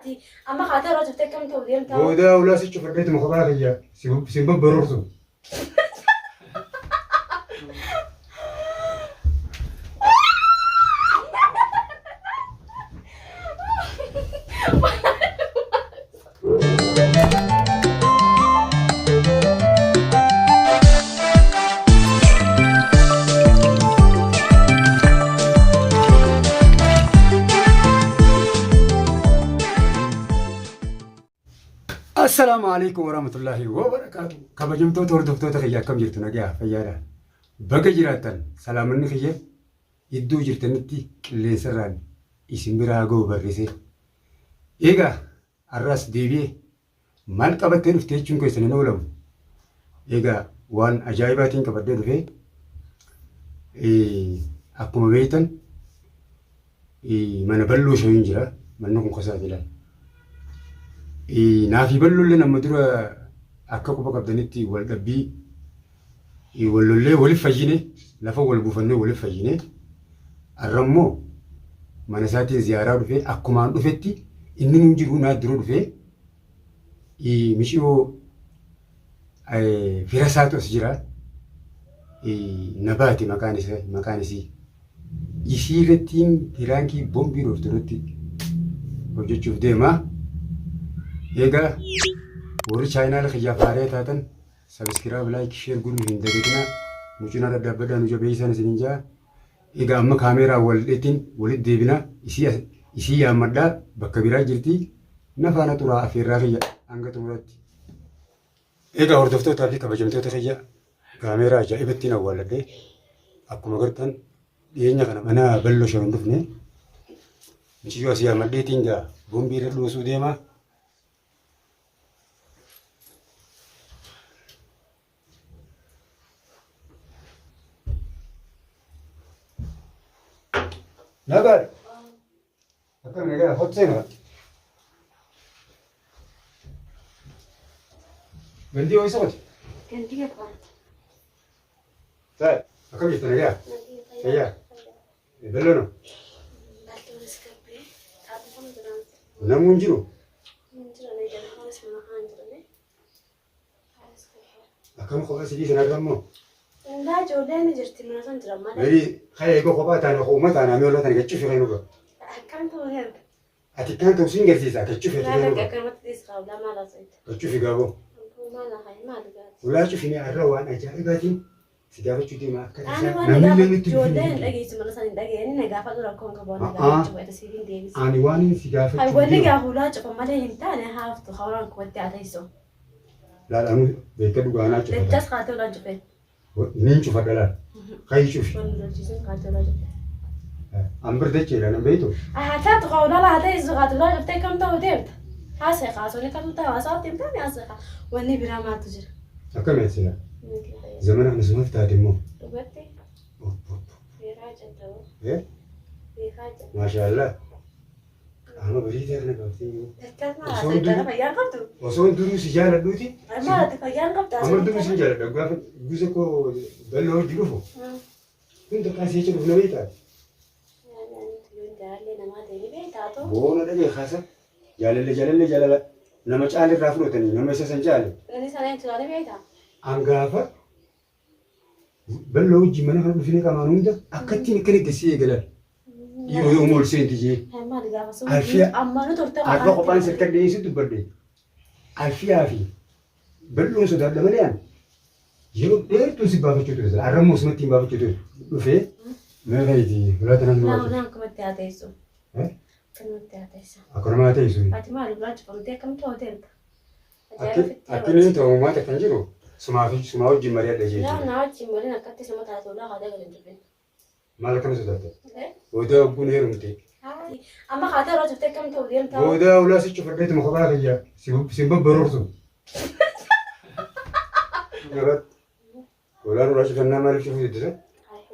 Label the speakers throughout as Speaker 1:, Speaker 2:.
Speaker 1: Amma kaatee yeroo cuftee akkam ta'u deemtaa?
Speaker 2: Booda ulaa si cufadheetuma kophaa kiyya sin babbaroorsu. Assalaamu alaikum warahmatullahi wabarakaatu. Kabajamtoota hordoftoota kiyya akkam jirtu nagayaa fayyaadha. Baga jiraattan salaamanni kiyya iddoo jirtanitti qilleensarraan isin biraa ga'u barreessee. Egaa har'as deebi'ee Maal qabattee dhufte jechuun keessan hin oolamu. Egaa waan ajaa'ibaatiin qabadhee dhufe akkuma beektan mana bal'oo shawiin jira. Manni kun kasaa jira. Naafii bal'oolleen amma dura akka quba qabdanitti wal dhabbii wal lollee waliif fayyine lafa wal buufannee waliif fayyine har'a immoo mana isaatiin ziyaaraa dhufe akkumaan dhufetti inni nuun jiru naa dura dhufe miciyoo fira isaatu as jira na baate maqaan isa maqaan isii isii irrattiin piraankii bombii dhooftu irratti hojjechuuf deema. Egaa warri chaayinaala kiyyaaf haaree taatan Sabiskiraab like share godhuu hin dagatinaa nu cinaa dhadhaabbadhaa nu jabeessaan isinin jaa egaa amma kaameeraa wal dheetiin walitti deebina isii isii yaammadhaa bakka biraa jirti na faana turaa afeerraa kiyya hanga xumuraatti. Egaa hordoftootaa fi kabajamtoota kiyya kaameeraa ajaa'ibattiin awwaalladhee akkuma gartan dhiyeenya kana mana bal'oo shan hin dhufne mucayyoo asii yaammadheetiin gaa bombii irra dhoosuu deema. Nagaa. Akkam nagaa hot seenaa. Gandii ho'isa qote.
Speaker 1: Gandii abbaan.
Speaker 2: Taa'e. Akkam jirtu nagaa? Fayyaa. Bal'ono. Namuu hin jiru. Akkam kophaa sidii sanarra immoo.
Speaker 1: Indaa ijoolleen ni jirti mana san jira malee.
Speaker 2: Meerii kaya eegoo kophaa taane kophumaa taane amee olaa taane gachuufi kan dhuga.
Speaker 1: Akkam ta'uu deemta?
Speaker 2: Ati kan ta'u siin garsiisa gachuufi ati kan
Speaker 1: Laala
Speaker 2: dhuga.
Speaker 1: akkanumatti dhiis qabu maal haasa'ite?
Speaker 2: Gachuufi gaaboo.
Speaker 1: Maal haasa'e maal gaati?
Speaker 2: Ulaa cufine arra waan ajaa'ibaatiin Si gaafachuu deema akka
Speaker 1: Ani
Speaker 2: tasaa
Speaker 1: waan na
Speaker 2: namni illee
Speaker 1: gaafatu
Speaker 2: nutti dhufin
Speaker 1: ijoolleen
Speaker 2: hin
Speaker 1: hin
Speaker 2: jiru.
Speaker 1: dhageessu mana san hin dhageenye na gaafatu rakkoon qabu waan na
Speaker 2: A'aa.
Speaker 1: gaafachuu fedhe siif hin deebisa.
Speaker 2: Ani waan inni si
Speaker 1: Hay
Speaker 2: gaafachuu
Speaker 1: wanni
Speaker 2: deemu.
Speaker 1: gaafa ulaa cufa malee hin taane haaftu hawraan kuwatti haa teessu.
Speaker 2: Laal anu beeka dhugaa anaa cufata.
Speaker 1: Dachas kaatee ulaan cufeen.
Speaker 2: Niin cufadha laal. Kayi cufi.
Speaker 1: Wanni lolchiisin kaatee ulaa cufte.
Speaker 2: An bir dacheedha nan beektu.
Speaker 1: Haa taatu haa ulaa haa teessu kaatee ulaa cuftee kam ta'u deemta. Haasee kaasonni kam ta'u haasaatti hin taane haasee kaa wanni biraa maaltu jira.
Speaker 2: Akkami ati silaa? Zamana kana sumaaf taate immoo.
Speaker 1: Dhugatti beekaa jirta hoo?
Speaker 2: Eh?
Speaker 1: Beekaa jirta.
Speaker 2: Maashaallah. Qaama bareedaa kana qabdee immoo.
Speaker 1: Dachaa maal
Speaker 2: Osoo
Speaker 1: haasa'e
Speaker 2: duruu
Speaker 1: fayyaan qabdu?
Speaker 2: osoon duruu si jaaladhuuti.
Speaker 1: Maal ati fayyaan qabdu
Speaker 2: Amar duruu sin jaaladha. Gaafa gusa koo bal'oo hojii dhufu. Kun takkaa si jecha dhufu na beektaa?
Speaker 1: Jaalallee namaa ta'e ni beektaa too?
Speaker 2: Boona dhagee kaasa. Jaalalle jalalle jalala nama caale irraa fudhatanii nama isa san caale.
Speaker 1: Inni sana hin ni beektaa?
Speaker 2: An gaafa bal'oo wajjin mana kana dhufine qamaan hunda akkattiin akkana gasii eegalan. Dhiiroo yoom ol seenti jee.
Speaker 1: Maali gaafa sun?
Speaker 2: Alfiya
Speaker 1: Amma nu turte
Speaker 2: arba kophaan sirka dhiyeessu dubbadhe. Alfiyaa fi bal'oon sodaadha malee an yeroo dheertuu si baafachuu ture. Arra immoo sumatti hin baafachuu ture. Dhufee mee fayyiti ulaa tanaan
Speaker 1: Naa
Speaker 2: nu
Speaker 1: naa akkamatti haa teessu.
Speaker 2: Eh?
Speaker 1: Akkamatti haa teessu.
Speaker 2: Akkanuma haa teessu.
Speaker 1: Ati maali ulaa cufamtee akkam ta'u deemta?
Speaker 2: Akki inni ta'u maata kan jiru sumaa fi sumaa wajjin mari'adha
Speaker 1: Naa
Speaker 2: jechuudha.
Speaker 1: naa wajjin waliin akkatti suma taate ulaa kaatee gadi hin cufin.
Speaker 2: Maal akkana sodaatta? Booda ogguun heerumte.
Speaker 1: Amma kaatee ulaa cuftee akkam ta'u deemta?
Speaker 2: Booda ulaa si cufadheetuma kophaa kiyya si babbaroorsu. Ulaan ulaa cufannaa maaliif cufuu diddisa?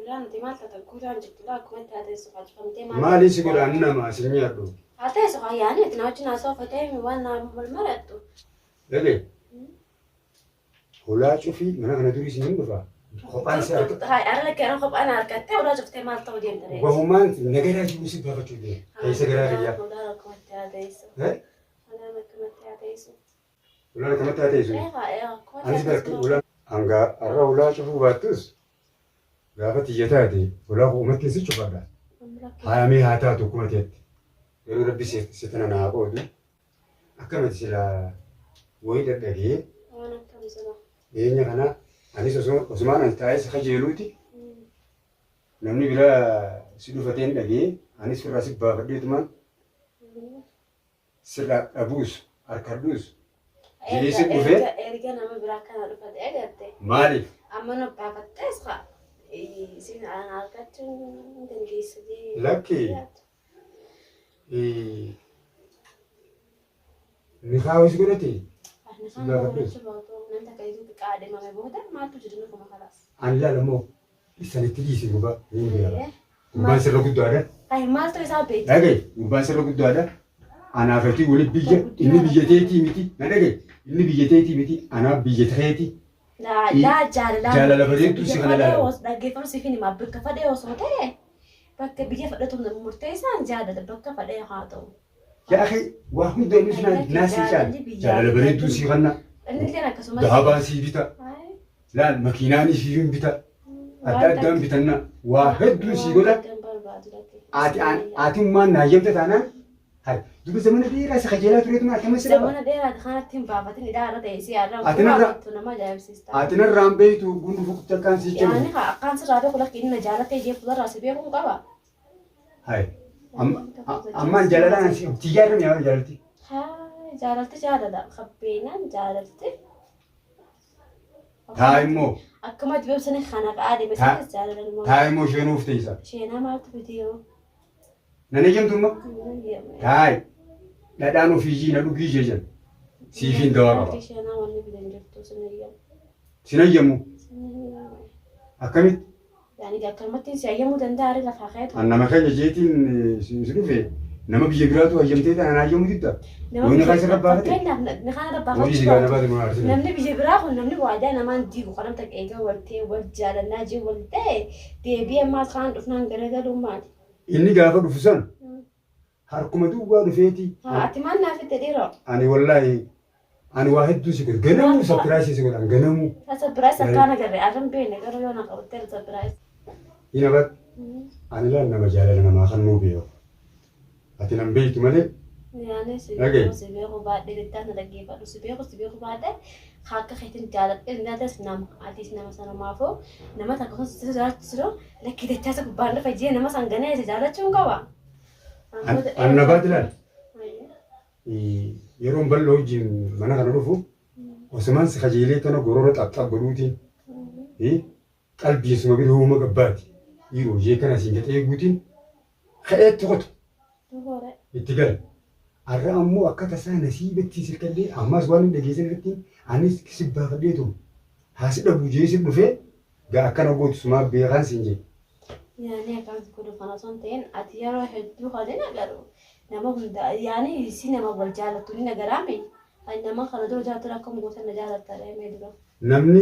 Speaker 1: Ulaan nuti maal taata guutaan jirtu laa akkumatti haa teessu haa cufamtee maal?
Speaker 2: Maaliin si godha ani nama sin nyaadhu.
Speaker 1: Haa teessu haa yaani ati na wajjin haasa'u fatee waan na wal mari'attu.
Speaker 2: Dhagee. Hulaa cufii mana kana durii sin hin dhufa. Kophaan si harka.
Speaker 1: Haa ara lakkee ara kophaan harkattee ulaa cuftee maal ta'u deemta ree?
Speaker 2: Wahumaan nagaraa jiru si baafachuu deema. Keessa garaa kiyyaa.
Speaker 1: Ulaan akkumatti haa teessu.
Speaker 2: Eh?
Speaker 1: teessu.
Speaker 2: Ulaan akkamatti haa teessu?
Speaker 1: Eegaa eegaa
Speaker 2: Anis bakka ulaan hanga har'a ulaa cufuu baattus gaafa tiyya taate ulaa uumatti si cufadha. Haayamee haa taatu akkuma teetti. Garuu rabbi si tana naa qoodu. Akkamati silaa wayii dhadhagee
Speaker 1: Waan akkamii sana.
Speaker 2: dhiyeenya kana anis osumaan ani taa'ee si kajeeluuti namni biraa si dhufatee hin dhagee anis firraa si baafadheetumaan sirraa dhabuus harkadhuus jedhee si dhufee
Speaker 1: Erga nama biraa kana dhufate agarte.
Speaker 2: Maaliif?
Speaker 1: Amma nu baafattees haa. Isin argachuu hin dandeessa jee.
Speaker 2: Lakki. Nikaa wayii si godhate?
Speaker 1: Nikaan godhachuu baatu namni takka iyyuu qaadhimame booda maaltu jira nufuma kalaas.
Speaker 2: Ani laala immoo isanitti dhiisi gurbaa niin beeka. Gurbaan sirra guddaadha.
Speaker 1: Ay maaltu isaa beekta?
Speaker 2: Dhaga'i gurbaan sirra guddaadha. Anaaf ati wali biyya inni biyya teetii miti na dhaga'i inni biyya teetii miti anaaf biyya teeti.
Speaker 1: Laa laa jaalala.
Speaker 2: Jaalala bareedduu si kana laala.
Speaker 1: Dhaggeeffama siif hin himaa bakka fadhee osoo ta'e bakka biyya fadhatu murteessaan jaalala bakka fadhee haa ta'u.
Speaker 2: Yaa akhi waa hunda inni sun naa sii caala. Jaalala bareedduu sii kanna.
Speaker 1: Inni illee akkasumas.
Speaker 2: Dahabaan sii bita. Laal makiinaan isii hin bita. Adda addaan bitanna. Waa hedduu sii godha. Ati atummaan naa hayyamte taanaan hay duba zamana dheeraa si kajeelaa tureetu naa akkama si dhaba.
Speaker 1: Zamana dheeraa kanatti hin baafatin hidhaa irra ta'e si har'a
Speaker 2: Ati narra-
Speaker 1: nama ajaa'ibsiista.
Speaker 2: Ati narraan beektu gundu fukutti akkaan sii
Speaker 1: Yaani
Speaker 2: cimu.
Speaker 1: haa akkaan sirraa beeku lakki inni na jaalatee jee fuularraa si beekuun qaba.
Speaker 2: Hay ammaan jaalalaan si tiyyaa irra mi'aawa jaalalti.
Speaker 1: Haa jaalalti jaalala qabbeenaan jaalalti.
Speaker 2: Taa immoo
Speaker 1: Akkuma dibamsanii kana qaadhime sanis jaalala nama.
Speaker 2: Taa immoo isheenuuf teessa.
Speaker 1: Sheenaa maaltu fidiyoo?
Speaker 2: Nan eeyyamtu immoo? Taayi dhadhaan ofiiyyii na dhugii jee jedhan. Siifiin dawaa qaba.
Speaker 1: Sheenaa wanni fidan jirtu sin eeyyamu.
Speaker 2: Sin eeyyamu
Speaker 1: Sin eeyyamu.
Speaker 2: Akkamitti?
Speaker 1: Yaani akkanumatti si hayyamuu danda'a ari lafaa ka'eetu.
Speaker 2: An nama keenya jeetiin si dhufe nama biyya biraatu hayyamtee taanaan hayyamuu didda.
Speaker 1: Nama
Speaker 2: Yoo
Speaker 1: biyya
Speaker 2: nikaa sirra baafate.
Speaker 1: Fakkeenyaaf nikaa irra
Speaker 2: Hojii
Speaker 1: baafachuu
Speaker 2: si gaana
Speaker 1: baatu.
Speaker 2: baate nu aarsine.
Speaker 1: Namni biyya biraa kun namni waadaa namaan diigu kanam takka eega waltee wal jaalannaa jee wal ta'e deebi'ee ammaas kaan dhufnaan garagaluun maali?
Speaker 2: Inni gaafa dhufu san harkuma duwwaa dhufeeti.
Speaker 1: Haa ati maal naaf itti dhiiroo?
Speaker 2: Ani wallaahi ani waa hedduu si godhe ganamuu sapiraayisii si godhan ganamuu.
Speaker 1: Sapiraayis akkaan agarre arran beekne garuu yoo na qabattee sapiraayis.
Speaker 2: Hin abat ani laal nama jaalala namaa kan nuu beeku. Ati nan beektu malee
Speaker 1: Yaani si
Speaker 2: Dhaga'i.
Speaker 1: beeku si beeku baadhee jettaan na dhaggeeffadhu si beeku si beeku baadhee akka keetiin jaaladhee nyaatas nama atis nama sanumaafuu nama takka sun si jaalachuu lakkii dachaasa gubbaan dhufa jee nama san ganee si jaalachuun qaba.
Speaker 2: An nabaati laal. Yeroon bal'oo wajjin mana kana dhufu osumaan si kajeelee kana gorora xaxxab godhuutiin qalbiin suma bira uuma gabbaati. Dhiiroo jee kana siin gaxee eeguutiin ka'eetti qotu itti gala. Har'a ammoo akka tasaa nasiibatti sirkallee ammas waan hin dhageessan irratti anis si baafadheetu haa si dhabu jee si dhufee gaa akkana gootu sumaa beekaan siin jee.
Speaker 1: Yaani akkaan si godhu kana osoo hin ta'in ati yeroo hedduu kan hin agaru nama hunda yaani si nama wal jaalattu ni nagaraame ani nama kana dura jaalattu akkam goota na jaalatta reemee dura.
Speaker 2: Namni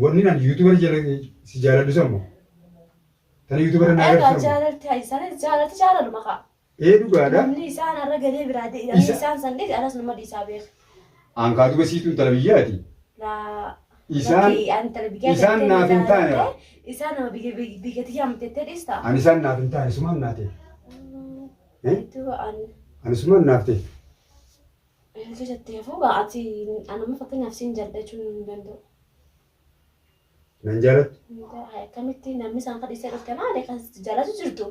Speaker 2: wanni naan yuutuubara jala si jaaladhu sammu. Tana yuutuubara naa
Speaker 1: Egaa
Speaker 2: agarsiisamu.
Speaker 1: jaalalti isaanis jaalalti jaalaluma kaa.
Speaker 2: Ee dhugaadha.
Speaker 1: Namni isaan har'a galee biraa dee'e namni isaan san dhiise anas nama dhiisaa beeka.
Speaker 2: Ankaa duba siitu intala biyyaati.
Speaker 1: Laa
Speaker 2: Isaan
Speaker 1: lakkii ani intala biyyaa
Speaker 2: isaan
Speaker 1: jettee
Speaker 2: naaf hin taane.
Speaker 1: jaalattee isaan nama biyya biyya tiyyaa mitettee dhiista.
Speaker 2: Ani isaan naaf hin taane sumaan naa ta'e. Eh?
Speaker 1: Hedduu an
Speaker 2: Ani sumaan naaf ta'e.
Speaker 1: hedduu jettee fuuga ati anamma fakkeenyaaf siin jaalladha hin danda'u.
Speaker 2: Nan jaalattu.
Speaker 1: Akkamitti namni isaan kadhiisee dhufte maali kan jaalatu jirtu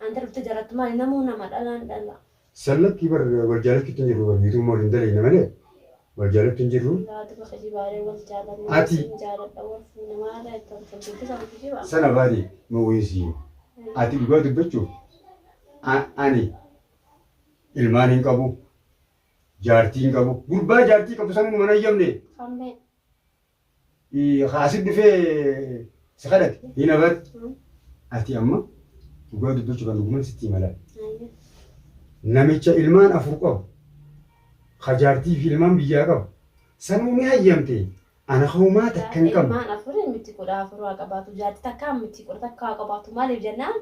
Speaker 1: anta dhufte jaalattu maali namuu nama dhalaan dhala.
Speaker 2: Sallatti bar wal jaalachuu hin jirru wal yuutuu wal hin dalegne malee wal jaalachuu hin jirru.
Speaker 1: Laatu kijibaalee wal jaalanna
Speaker 2: Ati-
Speaker 1: siin jaaladha wal fuuna maala ittiin tolchite sama kijiba.
Speaker 2: Sana baate ma weessi. Ati dhugaa dubbachuuf ani ilmaan hin qabu jaartii hin qabu gurbaa jaartii qabu sanuma mana eeyyamne.
Speaker 1: Kammee.
Speaker 2: Haasi dhufee si kadhate hin abad. Ati amma dhugaa dubbachuu kan dhuguman sitti himala. Namicha ilmaan afur qabu ka jaartii fi ilmaan biyyaa qabu sanuu ni hayyamte ana hoomaa takka hin qabne.
Speaker 1: Ilmaan afur miti 14 haa qabaatu jaartii takka miti 11 haa qabaatu maaliif jennaan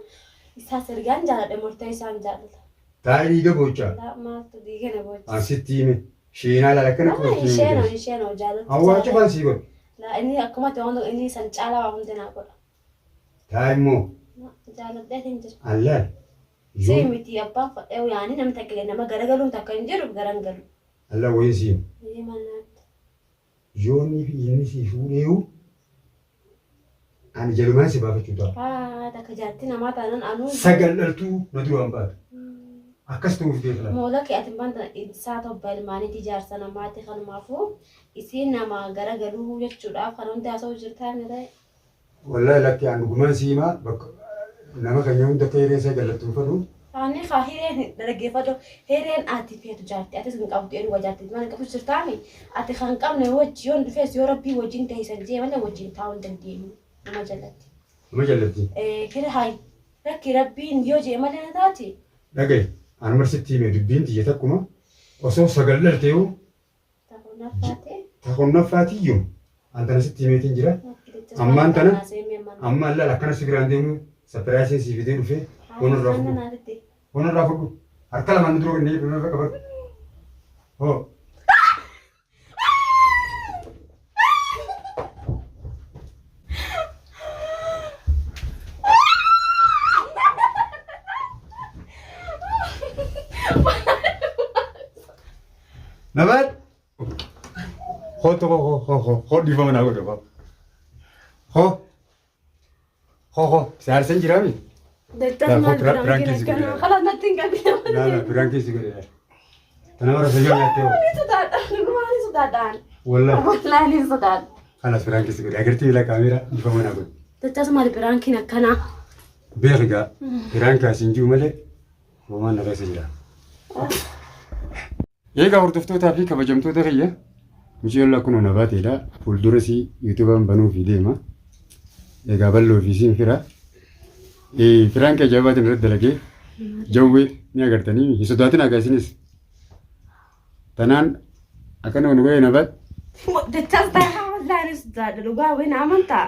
Speaker 1: isaas ergaan jaaladhe murtee isaan jaalata.
Speaker 2: Taa'ee dhiiga boochaa.
Speaker 1: Laa maaltu dhiiga na boochaa.
Speaker 2: An sitti hime. Sheenaa laala akkana
Speaker 1: Laa hin sheenoo hin sheenoo jaalatti.
Speaker 2: Hawwaa cufaan sii godhu.
Speaker 1: Laa inni akkuma ta'e waan inni san caalaa waa hundi naa godha.
Speaker 2: Taa immoo
Speaker 1: Jaaladhee hin jiru.
Speaker 2: allaal.
Speaker 1: Si miti abbaan fadhee yaani namni takka nama garagaluun takka hin jiru garan galu.
Speaker 2: Allah wayii sii.
Speaker 1: Ni manaatti.
Speaker 2: Yoonni fi inni sii fuudheeyu ani jalumaan si baafachuu ta'a.
Speaker 1: Haa takka jaartii namaa taanaan anuu.
Speaker 2: Sagal dhaltuu na duraan baatu. Akkas ta'uuf beekla.
Speaker 1: Moola kee ati banta isaa tobba ilmaaniiti jaarsa namaati kanumaafuu isiin nama garagaluu jechuudhaaf kan hundi haasa'u jirtaa mire.
Speaker 2: Wallahi lakki aan dhugumaan sii himaa bakka nama keenya hunda akka hiree isaa jallattu hin fedhu.
Speaker 1: Ani haa hireen dhaggeeffadhu hireen ati feetu jaarti atis hin qabdu jedhu jaarti mana qabdu jirtaami ati kan qabne wajji yoon dhufees yoo rabbii wajjin ta'isan jee malee wajjin taa'uu hin dandeenyu nama jalatti.
Speaker 2: Nama jallatti.
Speaker 1: Hira haa rakki rabbiin yoo jee malee na taati.
Speaker 2: Dhaga'i an marsitti hime dubbiin tiyya takkuma osoo sagal dhalteeyu takkonnaffaatiyyuu an tana sitti himeetiin jira. Ammaan tana ammaan laal akkana si biraan deemu sapiraayisiin sii fidee dhufee honarraa fudhu. Honarraa fudhu. Harka lamaan nu dura kennee honarra qabadhu. Hoo. Nabaat. Hoo hoo hoo hoo hoo hoo dhiifama naa godhe hoo. Hoo hoo hoo saarsan jiraami.
Speaker 1: Dachaa maal
Speaker 2: Piraankii si godhe.
Speaker 1: Kalaas natti hin qabine.
Speaker 2: Laa laa piraankii si godhe. Tana mara sayyoo nyaattee hoo.
Speaker 1: Ni sodaadhaan dhugumaa ni sodaadhaan.
Speaker 2: Wallaahi.
Speaker 1: Wallaahi ni sodaadha.
Speaker 2: Kanas piraankii si godhe agartee ilaa kaameeraa dhiifama naa godhe.
Speaker 1: Dachaas maal piraankiin akkanaa.
Speaker 2: Beeki gaa piraankii asiin jiru malee homaan na keessa jira. Egaa hordoftootaa fi kabajamtoota kiyya mucayyoon kunoo na baateedha. Fuuldura isii yuutuubaan banuu fi deema. Egaa bal'oo fi isiin fira. Firaan kee ajaa'ibaatiin irratti dalagee jawwee ni agartanii hin sodaatin haga isinis. Tanaan akkana nu godhe na baate.
Speaker 1: Dachaas ta'e wallaahi ni sodaadha dhugaa wayii na amantaa.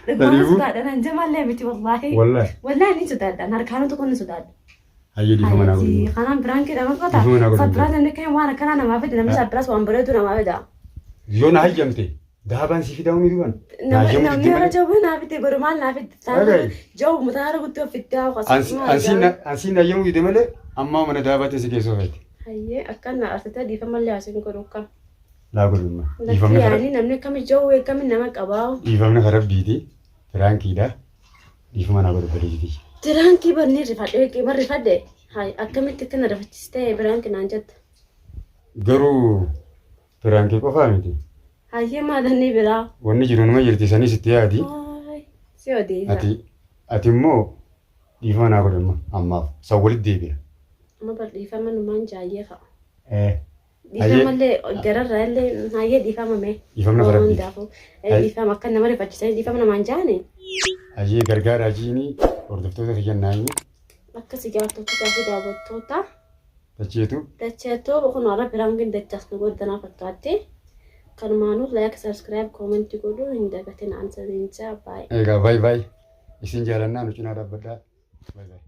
Speaker 1: Dhugaa ni sodaadha nan jamallee miti wallaahi.
Speaker 2: Wallaahi.
Speaker 1: Wallaahi ni sodaadha harkaan tokko ni sodaadha.
Speaker 2: Hayyee dhiifama naa godhu.
Speaker 1: Kanaan biraan kee nama fata.
Speaker 2: Dhiifama naa godhu.
Speaker 1: Sabbiraan namni kan waan akkanaa namaa fida namni sabbiraas waan bareedu namaa fida.
Speaker 2: Yoo na hayyamte daabaan si fidaa umii duban.
Speaker 1: Namni yeroo jawwee naa fide godhu maal naa fide.
Speaker 2: Dhaga'i.
Speaker 1: Jawwu mataara guddoo ofitti haa
Speaker 2: Ansiin hayyamuu dide malee ammaa mana daabaatiin si keessoo feete.
Speaker 1: Hayyee akkan na arsitee dhiifama illee asiin godhu akkam.
Speaker 2: Laa godhumma.
Speaker 1: Lakki
Speaker 2: Dhiifamni karaa
Speaker 1: yaani namni akkami jawwee akkami nama qabaa.
Speaker 2: dhiifamni karaa biiti. Firaankiidha. Dhiifama naa godhu bareediti.
Speaker 1: Biraankii barni rifadhe barri rifadhe akkamitti akkana rifachiistee biraankii naan jette.
Speaker 2: Garuu firaankii qofaa miti.
Speaker 1: Hayyee maalanni biraa.
Speaker 2: Wanni jiru numa jirti sanis itti yaadi.
Speaker 1: Si odeessa.
Speaker 2: Ati ati immoo dhiifama naa godhu amma ammaaf san walitti deebina.
Speaker 1: Amma bar dhiifama numaan jaayyee fa'a.
Speaker 2: Hayyee.
Speaker 1: Dhiifama illee gararraa illee hayyee dhiifama mee.
Speaker 2: Dhiifamni karaa biiti.
Speaker 1: Hundaafuu dhiifama akka nama rifachiisanii dhiifama namaan jaani.
Speaker 2: Hayyee gargaaraa jiini hordoftoota kiyyannaayini
Speaker 1: Akkasii jaallattoota fi daawwattoota.
Speaker 2: dacheetu
Speaker 1: Dacheetoo kun warra biraankiin dachaas nu godhanaa fakkaatti. Kanumaanuu like, subscribe, comment godhuu hin dagatin ansaniin jaa baay'ee.
Speaker 2: Egaa baay baay isin jaalannaa nu cinaa dhaabbadhaa. Baay baay.